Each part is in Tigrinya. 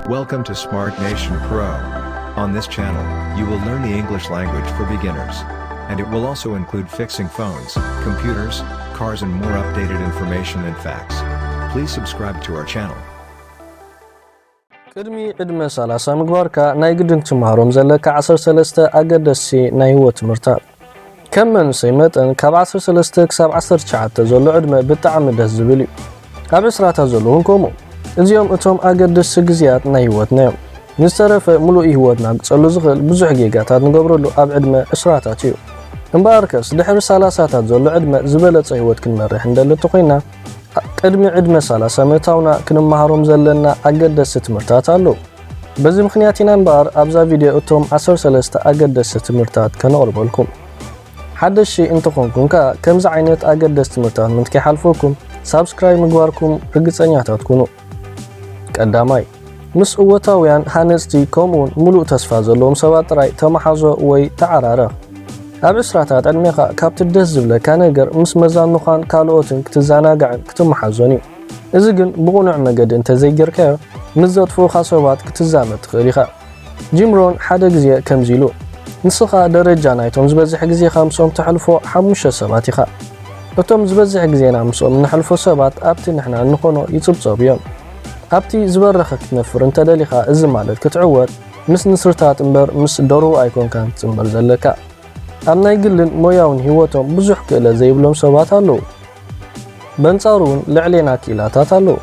Welcome to Smart Nation Pro. On this channel, you will learn the English language for beginners. And it will also include fixing phones, computers, cars, and more updated information and facts. Please subscribe to our channel. ቅድሚ ዕድመ ሰላሳ ምግባርካ ናይ ግድን ክትመሃሮም ዘለካ ዓሰርተ ሰለስተ ኣገደስቲ ናይ ህይወት ትምህርታት። ከም መንእሰይ መጠን ካብ ዓሰርተ ሰለስተ ክሳብ ዓሰርተ ትሽዓተ ዘሎ ዕድመ ብጣዕሚ ደስ ዝብል እዩ። ኣብ ዕስራታት ዘለውን ከምኡ። እዚኦም እቶም ኣገደስቲ ግዜያት ናይ ህይወትና እዮም። ንዝተረፈ ምሉእ ህይወትና ክጸሉ ዝኽእል ብዙሕ ጌጋታት ንገብረሉ ኣብ ዕድመ ዕስራታት እዩ። እምበኣርከስ ድሕሪ ሰላሳታት ዘሎ ዕድመ ዝበለጸ ህይወት ክንመርሕ እንደሊ እንተኾይና ቅድሚ ዕድመ ሰላሳ ምእታውና ክንመሃሮም ዘለና ኣገደስቲ ትምህርታት ኣለዉ። በዚ ምኽንያት ኢና እምበኣር ኣብዛ ቪድዮ እቶም ዓሰርተ ሰለስተ ኣገደስቲ ትምህርታት ከነቕርበልኩም። ሓደሽቲ እንተኾንኩም ከኣ ከምዚ ዓይነት ኣገደስቲ ትምህርታት ምእንቲ ከይሓልፈኩም ሳብስክራይብ ምግባርኩም ርግጸኛታት ኩኑ። ቀዳማይ፣ ምስ እወታውያን ሃነጽቲ ከምኡውን ምሉእ ተስፋ ዘለዎም ሰባት ጥራይ ተመሓዞ ወይ ተዓራረኽ። ኣብ ዕስራታት ዕድሜኻ ካብቲ ደስ ዝብለካ ነገር ምስ መዛኑኻን ካልኦትን ክትዘናጋዕን ክትመሓዞን እዩ። እዚ ግን ብቕኑዕ መገዲ እንተዘይጌርካዮ ምስ ዘጥፍኡኻ ሰባት ክትዛመድ ትኽእል ኢኻ። ጂም ሮን ሓደ ግዜ ከምዚ ኢሉ፣ ንስኻ ደረጃ ናይቶም ዝበዝሕ ግዜኻ ምስኦም ተሕልፎ ሓሙሽተ ሰባት ኢኻ። እቶም ዝበዝሕ ግዜና ምስኦም እነሕልፎ ሰባት ኣብቲ ንሕና እንኾኖ ይጽብጸቡ እዮም። ኣብቲ ዝበረኸ ክትነፍር እንተደሊኻ እዚ ማለት ክትዕወት ምስ ንስርታት እምበር ምስ ደርሁ ኣይኮንካን ክትጽንበር ዘለካ። ኣብ ናይ ግልን ሞያውን ህይወቶም ብዙሕ ክእለት ዘይብሎም ሰባት ኣለዉ። በንጻሩ እውን ልዕሌና ክኢላታት ኣለዉ።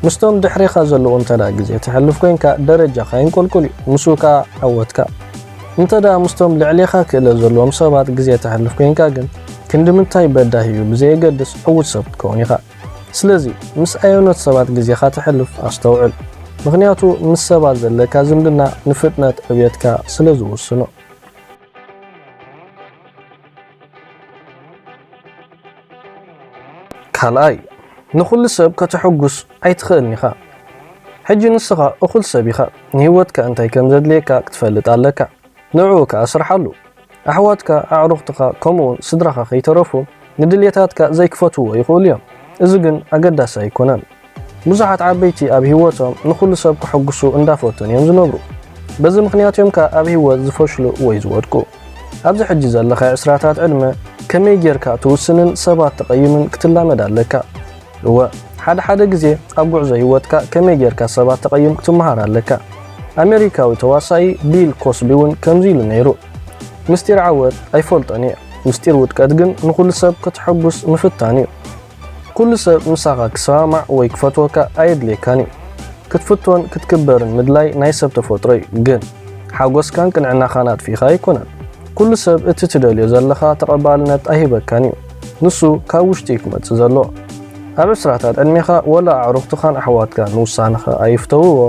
ምስቶም ድሕሬኻ ዘለዉ እንተ ደኣ ግዜ ተሕልፍ ኮይንካ ደረጃኻ የንቆልቁል እዩ፣ ምስኡ ከኣ ዓወትካ። እንተ ደኣ ምስቶም ልዕሌኻ ክእለት ዘለዎም ሰባት ግዜ ተሕልፍ ኮይንካ ግን ክንዲ ምንታይ በዳሂ እዩ ብዘየገድስ ዕዉት ሰብ ክትከውን ኢኻ። ስለዚ ምስ ኣየኖት ሰባት ግዜኻ ተሕልፍ ኣስተውዕል። ምኽንያቱ ምስ ሰባት ዘለካ ዝምድና ንፍጥነት ዕብየትካ ስለ ዝውስኖ። ካልኣይ፣ ንኹሉ ሰብ ከተሐጉስ ኣይትኽእልን ኢኻ። ሕጂ ንስኻ እኹል ሰብ ኢኻ። ንህይወትካ እንታይ ከም ዘድልየካ ክትፈልጥ ኣለካ። ንዕኡ ከኣ ስርሓሉ። ኣሕዋትካ፣ ኣዕሩኽትኻ፣ ከምኡውን ስድራኻ ከይተረፉ ንድልየታትካ ዘይክፈትውዎ ይኽእሉ እዮም። እዚ ግን ኣገዳሲ ኣይኮነን። ብዙሓት ዓበይቲ ኣብ ህይወቶም ንኹሉ ሰብ ክሕጉሱ እንዳፈተኑ እዮም ዝነብሩ። በዚ ምኽንያት እዮም ከኣ ኣብ ህይወት ዝፈሽሉ ወይ ዝወድቁ። ኣብዚ ሕጂ ዘለኻዮ ዕስራታት ዕድመ ከመይ ጌርካ ትውስንን ሰባት ተቐይምን ክትላመድ ኣለካ። እወ፣ ሓደ ሓደ ግዜ ኣብ ጉዕዞ ህይወትካ ከመይ ጌርካ ሰባት ተቐይም ክትመሃር ኣለካ። ኣሜሪካዊ ተዋሳኢ ቢል ኮስቢ እውን ከምዚ ኢሉ ነይሩ፣ ምስጢር ዓወት ኣይፈልጦን እየ፣ ምስጢር ውድቀት ግን ንኹሉ ሰብ ከተሐጉስ ምፍታን እዩ። ኩሉ ሰብ ምሳኻ ክሰማማዕ ወይ ክፈትወካ ኣየድልየካን እዩ። ክትፍቶን ክትክበርን ምድላይ ናይ ሰብ ተፈጥሮ እዩ። ግን ሓጎስካን ቅንዕናኻን ኣጥፊእኻ ኣይኮነን። ኩሉ ሰብ እቲ ትደልዮ ዘለኻ ተቐባልነት ኣይህበካን እዩ። ንሱ ካብ ውሽጢ እዩ ክመጽእ ዘለዎ። ኣብ ዕስራታት ዕድሜኻ ወላ ኣዕሩኽትኻን ኣሕዋትካን ንውሳነኻ ኣይፍተውዎ።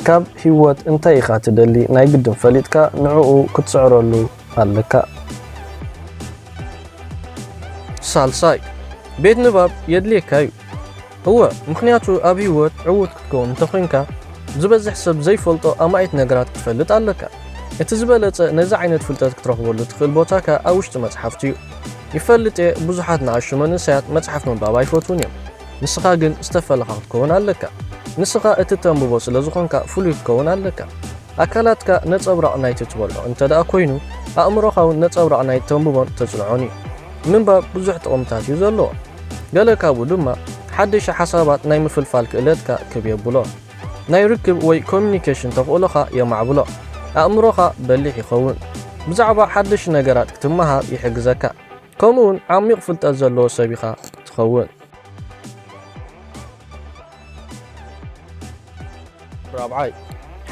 ካብ ህይወት እንታይ ኢኻ ትደሊ ናይ ግድን ፈሊጥካ ንዕኡ ክትጽዕረሉ ኣለካ። ሳልሳይ፣ ቤት ንባብ የድልየካ እዩ። እወ፣ ምኽንያቱ ኣብ ህይወት ዕዉት ክትከውን እንተኾይንካ ዝበዝሕ ሰብ ዘይፈልጦ ኣማኢት ነገራት ክትፈልጥ ኣለካ። እቲ ዝበለጸ ነዚ ዓይነት ፍልጠት ክትረኽበሉ ትኽእል ቦታካ ኣብ ውሽጢ መጽሓፍቲ እዩ። ይፈልጥ እየ፣ ብዙሓት ንኣሽቱ መንእሰያት መጽሓፍ ምንባብ ኣይፈትዉን እዮም። ንስኻ ግን ዝተፈለኻ ክትከውን ኣለካ። ንስኻ እቲ ተንብቦ ስለ ዝኾንካ ፍሉይ ክትከውን ኣለካ። ኣካላትካ ነጸብራቕ ናይቲ ትበልዖ እንተ ደኣ ኮይኑ፣ ኣእምሮኻ እውን ነጸብራቕ ናይ ተንብቦን ተጽንዖን እዩ። ምንባብ ብዙሕ ጥቕምታት እዩ ዘለዎ። ገለ ካብኡ ድማ ሓደሽቲ ሓሳባት ናይ ምፍልፋል ክእለትካ ክብ የብሎ። ናይ ርክብ ወይ ኮሚኒኬሽን ተኽእሎኻ የማዕብሎ። ኣእምሮኻ በሊሕ ይኸውን። ብዛዕባ ሓደሽቲ ነገራት ክትመሃር ይሕግዘካ። ከምኡውን ዓሚቕ ፍልጠት ዘለዎ ሰብ ኢኻ ትኸውን። ራብዓይ፣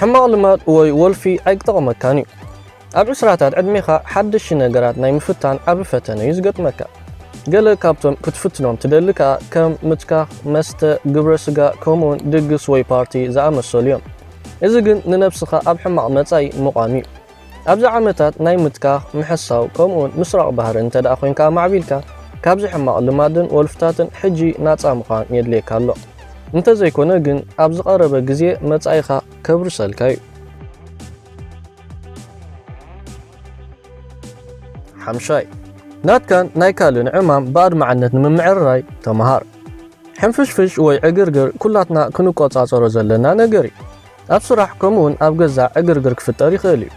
ሕማቕ ልማድ ወይ ወልፊ ኣይክጠቕመካን እዩ። ኣብ ዕስራታት ዕድሜኻ ሓደሽቲ ነገራት ናይ ምፍታን ዓቢ ፈተነ እዩ ዝገጥመካ። ገለ ካብቶም ክትፍትኖም ትደሊ ከኣ ከም ምትካኽ፣ መስተ፣ ግብረ ስጋ፣ ከምኡውን ድግስ ወይ ፓርቲ ዝኣመሰሉ እዮም። እዚ ግን ንነብስኻ ኣብ ሕማቕ መጻኢ ምቋም እዩ። ኣብዚ ዓመታት ናይ ምትካኽ፣ ምሕሳው፣ ከምኡውን ምስራቕ ባህሪ እንተ ደኣ ኮይንካ ኣማዕቢልካ፣ ካብዚ ሕማቕ ልማድን ወልፍታትን ሕጂ ናጻ ምዃን የድልየካ ኣሎ። እንተ ዘይኮነ ግን፣ ኣብ ዝቐረበ ግዜ መጻኢኻ ከብርሰልካ እዩ። ሓምሻይ፣ ናትካን ናይ ካልእን ዕማም ብኣድማዕነት ንምምዕርራይ ተመሃር። ሕንፍሽፍሽ ወይ ዕግርግር ኩላትና ክንቆጻጸሮ ዘለና ነገር እዩ። ኣብ ስራሕ ከምኡውን ኣብ ገዛ ዕግርግር ክፍጠር ይኽእል እዩ።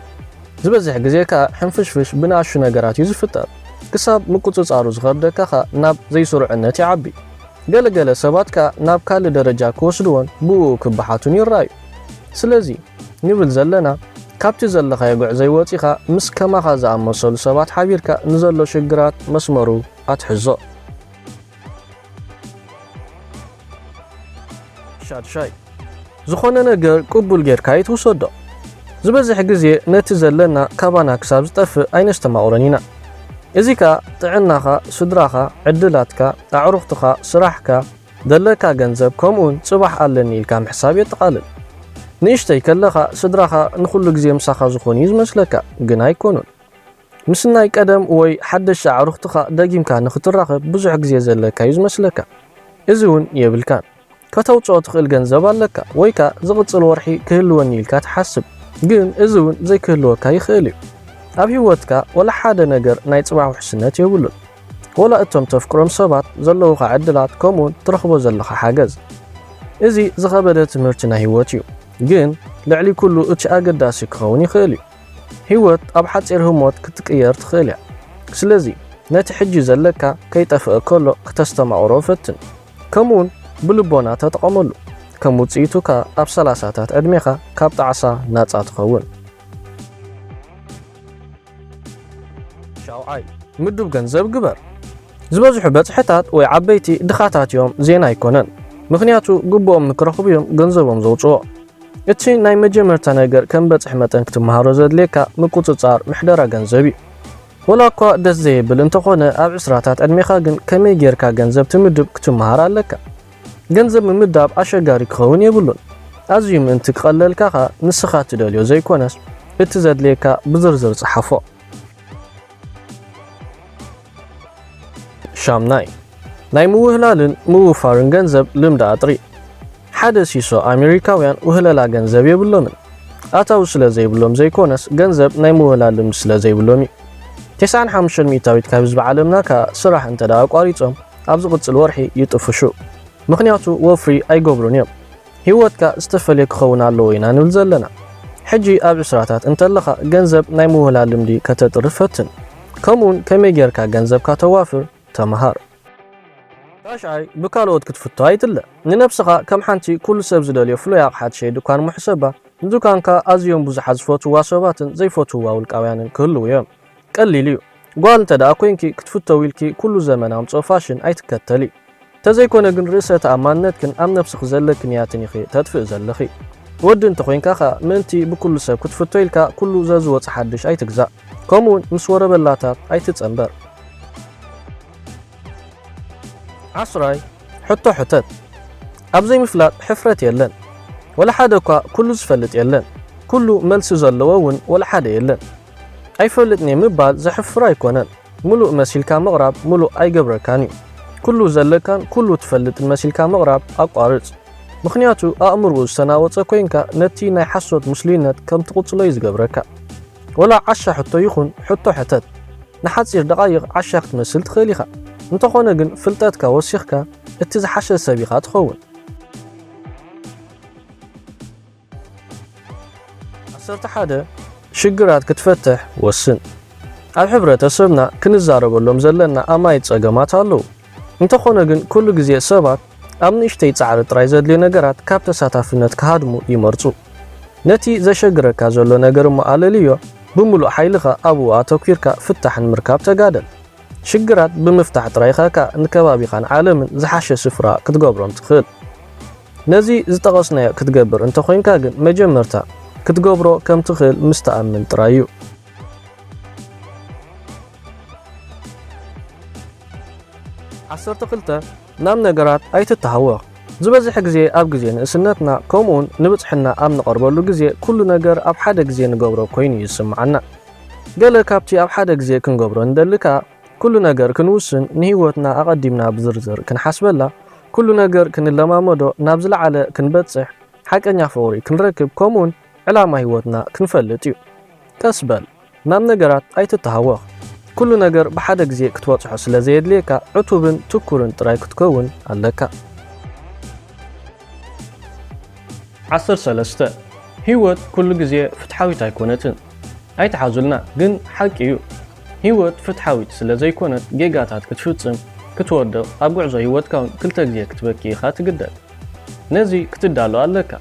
ዝበዝሕ ግዜ ከኣ ሕንፍሽፍሽ ብንኣሽቱ ነገራት እዩ ዝፍጠር። ክሳብ ምቁጽጻሩ ዝኸብደካ ከኣ ናብ ዘይስሩዕነት ይዓቢ። ገለገለ ሰባት ከኣ ናብ ካልእ ደረጃ ክወስድዎን ብእኡ ክበሓቱን ይረኣዩ። ስለዚ ንብል ዘለና፣ ካብቲ ዘለኻዮ ጉዕዞ ወጺኻ ምስ ከማኻ ዝኣመሰሉ ሰባት ሓቢርካ ንዘሎ ሽግራት መስመሩ ኣትሕዞ። ሻድሻይ፣ ዝኾነ ነገር ቅቡል ጌርካ ኣይትውሰዶ። ዝበዝሕ ግዜ ነቲ ዘለና ካባና ክሳብ ዝጠፍእ ኣይነስተማቕሮን ኢና። እዚ ከኣ ጥዕናኻ፣ ስድራኻ፣ ዕድላትካ፣ ኣዕሩኽትኻ፣ ስራሕካ፣ ዘለካ ገንዘብ፣ ከምኡውን ጽባሕ ኣለኒ ኢልካ ምሕሳብ የጠቓልል። ንእሽተይ ከለኻ ስድራኻ ንኹሉ ግዜ ምሳኻ ዝኾኑ እዩ ዝመስለካ፣ ግን ኣይኮኑን። ምስ ናይ ቀደም ወይ ሓደሽቲ ኣዕሩኽትኻ ደጊምካ ንኽትራኸብ ብዙሕ ግዜ ዘለካ እዩ ዝመስለካ። እዚ እውን የብልካን። ከተውጽኦ ትኽእል ገንዘብ ኣለካ፣ ወይ ከኣ ዝቕጽል ወርሒ ክህልወኒ ኢልካ ትሓስብ፣ ግን እዚ እውን ዘይክህልወካ ይኽእል እዩ። ኣብ ህይወትካ ወላ ሓደ ነገር ናይ ጽባሕ ውሕስነት የብሉን። ወላ እቶም ተፍቅሮም ሰባት ዘለዉኻ ዕድላት፣ ከምኡውን ትረኽቦ ዘለኻ ሓገዝ። እዚ ዝኸበደ ትምህርቲ ናይ ህይወት እዩ፣ ግን ልዕሊ ኩሉ እቲ ኣገዳሲ ክኸውን ይኽእል እዩ። ህይወት ኣብ ሓጺር ህሞት ክትቅየር ትኽእል እያ። ስለዚ ነቲ ሕጂ ዘለካ ከይጠፍእ ከሎ ክተስተማቕሮ ፈትን። ከምኡውን ብልቦና ተጠቐመሉ። ከም ውጽኢቱ ከኣ ኣብ ሰላሳታት ዕድሜኻ ካብ ጣዕሳ ናጻ ትኸውን። ሻውዓይ፣ ምዱብ ገንዘብ ግበር። ዝበዝሑ በጽሕታት ወይ ዓበይቲ ድኻታት እዮም ዜና ኣይኮነን። ምኽንያቱ ግቡኦም ንክረኽቡ እዮም ገንዘቦም ዘውጽኦ። እቲ ናይ መጀመርታ ነገር ከም በጽሒ መጠን ክትመሃሮ ዘድልየካ ምቁጽጻር ምሕደራ ገንዘብ እዩ። ወላ እኳ ደስ ዘየብል እንተኾነ፣ ኣብ ዕስራታት ዕድሜኻ ግን ከመይ ጌርካ ገንዘብ ትምድብ ክትመሃር ኣለካ። ገንዘብ ምምዳብ ኣሸጋሪ ክኸውን የብሉን። ኣዝዩ ምእንቲ ክቐለልካ ኸኣ ንስኻ ትደልዮ ዘይኮነስ፣ እቲ ዘድልየካ ብዝርዝር ጸሓፎ። ሻምናይ፣ ናይ ምውህላልን ምውፋርን ገንዘብ ልምዲ ኣጥሪ። ሓደ ሲሶ ኣሜሪካውያን ውህለላ ገንዘብ የብሎምን። ኣታዊ ስለ ዘይብሎም ዘይኮነስ፣ ገንዘብ ናይ ምውህላል ልምዲ ስለ ዘይብሎም እዩ። ተስዓን ሓሙሽተን ሚእታዊት ካብ ህዝቢ ዓለምና ከኣ ስራሕ እንተ ደኣ ኣቋሪጾም፣ ኣብ ዝቕጽል ወርሒ ይጥፍሹ። ምኽንያቱ ወፍሪ ኣይገብሩን እዮም። ህይወትካ ዝተፈልየ ክኸውን ኣለዎ ኢና ንብል ዘለና። ሕጂ ኣብ ዕስራታት እንተለኻ፣ ገንዘብ ናይ ምውህላል ልምዲ ከተጥሪ ፈትን። ከምኡውን ከመይ ጌርካ ገንዘብካ ተዋፍር ተመሃር። ታሽዓይ፣ ብካልኦት ክትፍቶ ኣይትለ። ንነብስኻ ከም ሓንቲ ኩሉ ሰብ ዝደልዮ ፍሉይ ኣቕሓ ትሸይጥ ድኳን ምሕሰባ። ንዱካንካ ኣዝዮም ብዙሓት ዝፈትውዋ ሰባትን ዘይፈትውዋ ውልቃውያንን ክህልዉ እዮም። ቀሊል እዩ። ጓል እንተ ደኣ ኮይንኪ፣ ክትፍተዊ ኢልኪ ኩሉ ዘመን ኣምጽኦ ፋሽን ኣይትከተሊ። እንተዘይኮነ ግን፣ ርእሰ ተኣማንነትክን ኣብ ነብስኺ ዘለክን ያትን ኢኺ ተጥፍእ ዘለኺ። ወዲ እንተኾይንካ ኸኣ፣ ምእንቲ ብኩሉ ሰብ ክትፍቶ ኢልካ ኩሉ ዘዝወጽእ ሓድሽ ኣይትግዛእ። ከምኡውን ምስ ወረበላታት ኣይትጸንበር። ዓስራይ፣ ሕቶ ሕተት። ኣብ ዘይምፍላጥ ሕፍረት የለን። ወላ ሓደ እኳ ኩሉ ዝፈልጥ የለን። ኩሉ መልሲ ዘለዎ እውን ወላ ሓደ የለን። ኣይፈልጥን እየ ምባል ዘሕፍር ኣይኮነን። ምሉእ መሲልካ ምቕራብ ምሉእ ኣይገብረካን እዩ። ኩሉ ዘለካን ኩሉ ትፈልጥን መሲልካ ምቕራብ ኣቋርጽ። ምኽንያቱ ኣእምርኡ ዝተናወጸ ኮይንካ ነቲ ናይ ሓሶት ምስሉይነት ከም ትቕጽሎ እዩ ዝገብረካ። ወላ ዓሻ ሕቶ ይኹን ሕቶ ሕተት። ንሓጺር ደቓይቕ ዓሻ ክትመስል ትኽእል ኢኻ። እንተኾነ ግን ፍልጠትካ ወሲኽካ እቲ ዝሓሸ ሰብ ኢኻ ትኸውን። ዓሰርተ ሓደ፣ ሽግራት ክትፈትሕ ወስን። ኣብ ሕብረተሰብና ክንዛረበሎም ዘለና ኣማኢት ጸገማት ኣለዉ። እንተኾነ ግን ኩሉ ግዜ ሰባት ኣብ ንእሽተይ ጻዕሪ ጥራይ ዘድልዩ ነገራት ካብ ተሳታፍነት ክሃድሙ ይመርጹ። ነቲ ዘሸግረካ ዘሎ ነገር እሞ ኣለልዮ፣ ብምሉእ ሓይልኻ ኣብኡ ኣተኲርካ ፍታሕ ንምርካብ ተጋደል። ሽግራት ብምፍታሕ ጥራይ ኢኻ ከኣ ንከባቢኻን ዓለምን ዝሓሸ ስፍራ ክትገብሮም ትኽእል። ነዚ ዝጠቐስናዮ ክትገብር እንተኾይንካ ግን መጀመርታ ክትገብሮ ከም ትኽእል ምስ ትኣምን ጥራይ እዩ። ዓሰርተ ክልተ፣ ናብ ነገራት ኣይትተሃወኽ። ዝበዝሕ ግዜ ኣብ ግዜ ንእስነትና ከምኡውን ንብጽሕና ኣብ ንቐርበሉ ግዜ ኩሉ ነገር ኣብ ሓደ ግዜ ንገብሮ ኮይኑ ይስምዓና። ገለ ካብቲ ኣብ ሓደ ግዜ ክንገብሮ ንደሊ ከኣ ኩሉ ነገር ክንውስን ንህይወትና ኣቐዲምና ብዝርዝር ክንሓስበላ፣ ኩሉ ነገር ክንለማመዶ፣ ናብ ዝለዓለ ክንበጽሕ፣ ሓቀኛ ፍቕሪ ክንረክብ ከምኡውን ዕላማ ህይወትና ክንፈልጥ እዩ። ቀስ በል። ናብ ነገራት ኣይትተሃወኽ። ኩሉ ነገር ብሓደ ግዜ ክትበጽሖ ስለ ዘየድልየካ ዕቱብን ትኩርን ጥራይ ክትከውን ኣለካ። ዓሰርተ ሰለስተ፣ ህይወት ኩሉ ግዜ ፍትሓዊት ኣይኮነትን። ኣይትሓዙልና፣ ግን ሓቂ እዩ። ህይወት ፍትሓዊት ስለ ዘይኮነት ጌጋታት ክትፍጽም፣ ክትወድቕ፣ ኣብ ጉዕዞ ህይወትካ እውን ክልተ ግዜ ክትበኪ ኢኻ ትግደድ። ነዚ ክትዳሎ ኣለካ።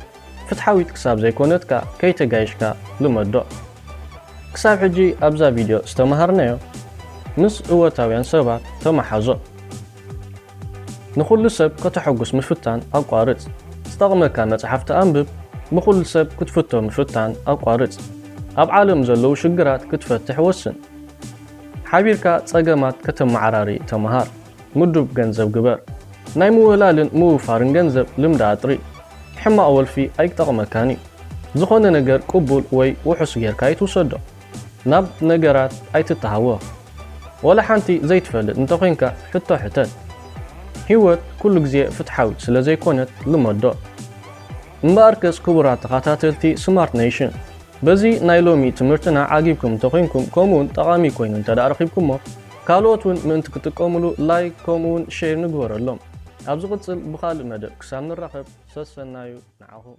ፍትሓዊት ክሳብ ዘይኮነትካ ከይተጋይሽካ ልመዶ። ክሳብ ሕጂ ኣብዛ ቪድዮ ዝተምሃርናዮ ምስ እወታውያን ሰባት ተመሓዞ። ንኹሉ ሰብ ከተሐጉስ ምፍታን ኣቋርጽ። ዝጠቕመካ መጽሓፍቲ ኣንብብ፣ ንኹሉ ሰብ ክትፍቶ ምፍታን ኣቋርጽ። ኣብ ዓለም ዘለዉ ሽግራት ክትፈትሕ ወስን። ሓቢርካ ጸገማት ከተመዓራሪ ተመሃር። ምዱብ ገንዘብ ግበር። ናይ ምውህላልን ምውፋርን ገንዘብ ልምዲ ኣጥሪ። ሕማቕ ወልፊ ኣይጠቕመካን እዩ። ዝኾነ ነገር ቅቡል ወይ ውሑስ ጌርካ ኣይትውሰዶ። ናብ ነገራት ኣይትተሃወኽ። ወላ ሓንቲ ዘይትፈልጥ እንተኾይንካ ሕቶ ሕተት። ህይወት ኩሉ ግዜ ፍትሓዊት ስለ ዘይኮነት ልመዶ። እምበኣርከስ ክቡራት ተኸታተልቲ ስማርት ኔሽን፣ በዚ ናይ ሎሚ ትምህርትና ዓጊብኩም እንተኾይንኩም፣ ከምኡውን ጠቓሚ ኮይኑ እንተ ደኣ ረኺብኩሞ፣ ካልኦት እውን ምእንቲ ክጥቀሙሉ ላይክ ከምኡውን ሼር ንግበረሎም። ኣብ ዝቕጽል ብኻልእ መደብ ክሳብ ንራኸብ ሰሰናዩ ንዓኹም።